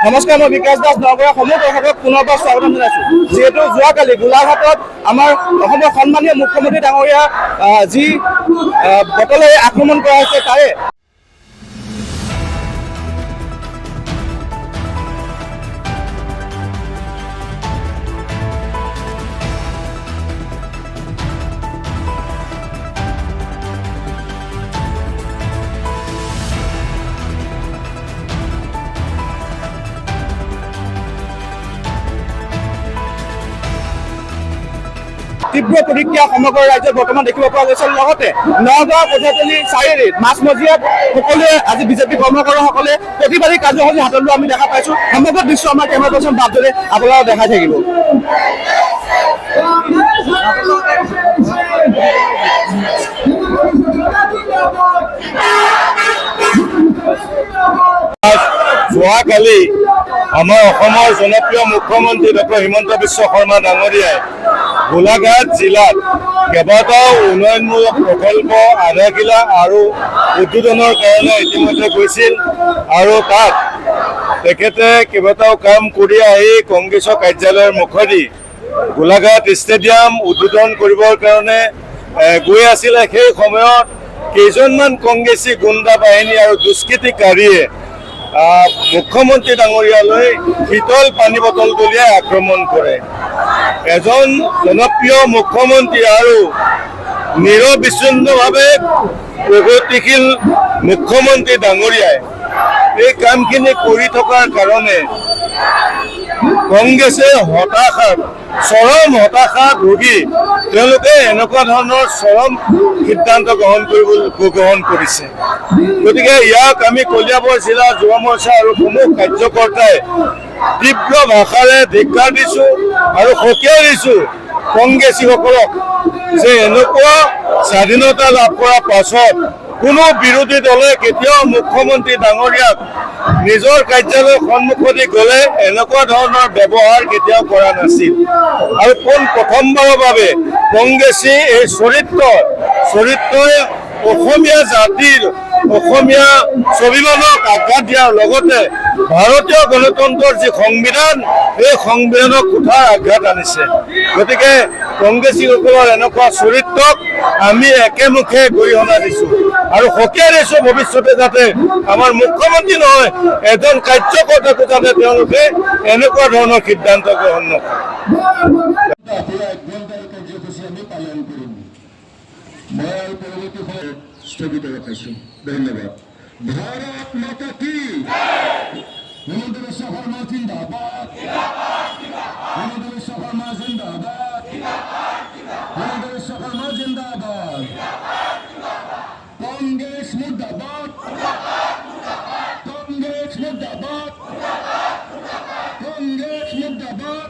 নমস্কাৰ, মই বিকাশ দাস, নগাঁৱৰ সমূহ দৰ্শকক পুনৰবাৰ স্বাগতম জনাইছো। যিহেতু যোৱাকালি গোলাঘাটত আমাৰ অসমৰ সন্মানীয় মুখ্যমন্ত্ৰী ডাঙৰীয়া যি বটলেৰে আক্ৰমণ কৰা হৈছে, তাৰে তীব্ৰ প্ৰতিক্ৰিয়া সমগ্ৰ ৰাজ্যত বৰ্তমান দেখিব পৰা গৈছে। লগতে নগাঁও কঠীয়াতলী চাৰিআলিত মাজমজিয়াত সকলোৱে আজি বিজেপি কৰ্মকৰ্তাসকলে প্ৰতিবাদী কাৰ্যসূচী হাতত লোৱা আমি দেখা পাইছো। সমগ্ৰ দৃশ্য আমাৰ কেমেৰা পাৰ্চন বাপজনে আপোনালোকক দেখাই থাকিব। যোৱাকালি আমাৰ অসমৰ জনপ্ৰিয় মুখ্যমন্ত্ৰী ডক্টৰ হিমন্ত বিশ্ব শৰ্মা ডাঙৰীয়াই গোলাঘাট জিলাত কেইবাটাও উন্নয়নমূলক প্ৰকল্প আধাৰশিলা আৰু উদ্বোধনৰ কাৰণে ইতিমধ্যে গৈছিল আৰু তাত তেখেতে কেইবাটাও কাম কৰি আহি কংগ্ৰেছৰ কাৰ্যালয়ৰ মুখেদি গোলাঘাট ষ্টেডিয়াম উদ্বোধন কৰিবৰ কাৰণে গৈ আছিলে। সেই সময়ত কেইজনমান কংগ্ৰেছী গুণ্ডা বাহিনী আৰু দুষ্কৃতিকাৰীয়ে মুখ্যমন্ত্ৰী ডাঙৰীয়ালৈ শীতল পানী বটল দলিয়াই আক্ৰমণ কৰে। এজন জনপ্ৰিয় মুখ্যমন্ত্ৰী আৰু নিৰবিচ্ছিন্নভাৱে প্ৰগতিশীল মুখ্যমন্ত্ৰী ডাঙৰীয়াই এই কামখিনি কৰি থকাৰ কাৰণে কংগ্ৰেছে হতাশাত, চৰম হতাশাত ভুগি তেওঁলোকে এনেকুৱা ধৰণৰ চৰম সিদ্ধান্ত গ্ৰহণ কৰিছে। গতিকে ইয়াক আমি কলিয়াবৰ জিলা যুৱ মৰ্চা আৰু সমূহ কাৰ্যকৰ্তাই তীব্ৰ ভাষাৰে ধিক্কাৰ দিছোঁ আৰু সকীয়াই দিছোঁ কংগ্ৰেছীসকলক যে এনেকুৱা স্বাধীনতা লাভ কৰাৰ পাছত কোনো বিৰোধী দলে কেতিয়াও মুখ্যমন্ত্ৰী ডাঙৰীয়াক নিজৰ কাৰ্যালয়ৰ সন্মুখেদি গ'লে এনেকুৱা ধৰণৰ ব্যৱহাৰ কেতিয়াও কৰা নাছিল। আৰু পোন প্ৰথমবাৰৰ বাবে কংগ্ৰেছী এই চৰিত্ৰই অসমীয়া জাতিৰ, অসমীয়া স্বাভিমানক আঘাত দিয়াৰ লগতে ভাৰতীয় গণতন্ত্ৰৰ যি সংবিধান, এই সংবিধানক কুঠাৰ আঘাত আনিছে। গতিকে কংগ্ৰেছীসকলৰ এনেকুৱা চৰিত্ৰক আমি একেমুখে গৰিহণা দিছোঁ আৰু সকীয়াই দিছোঁ ভৱিষ্যতে যাতে আমাৰ মুখ্যমন্ত্ৰী নহয়, এজন কাৰ্যকৰ্তাকো যাতে তেওঁলোকে এনেকুৱা ধৰণৰ সিদ্ধান্ত গ্ৰহণ নকৰে। 1 ঘণ্টাৰ কাৰ্যসূচী আমি পালন কৰিম। মই আৰু পৰৱৰ্তী সময়ত স্থগিত ৰাখিছোঁ। ধন্যবাদ। ভাৰত মাতা কি! হিমন্ত বিশ্ব শৰ্মা জিন্দাবাদ! হিমন্ত বিশ্ব শৰ্মা জিন্দাবাদ! হিমন্ত বিশ্ব শৰ্মা জিন্দাবাদ! কংগ্ৰেছ মুৰ্দাবাদ! কংগ্ৰেছ মুৰ্দাবাদ! কংগ্ৰেছ মুৰ্দাবাদ!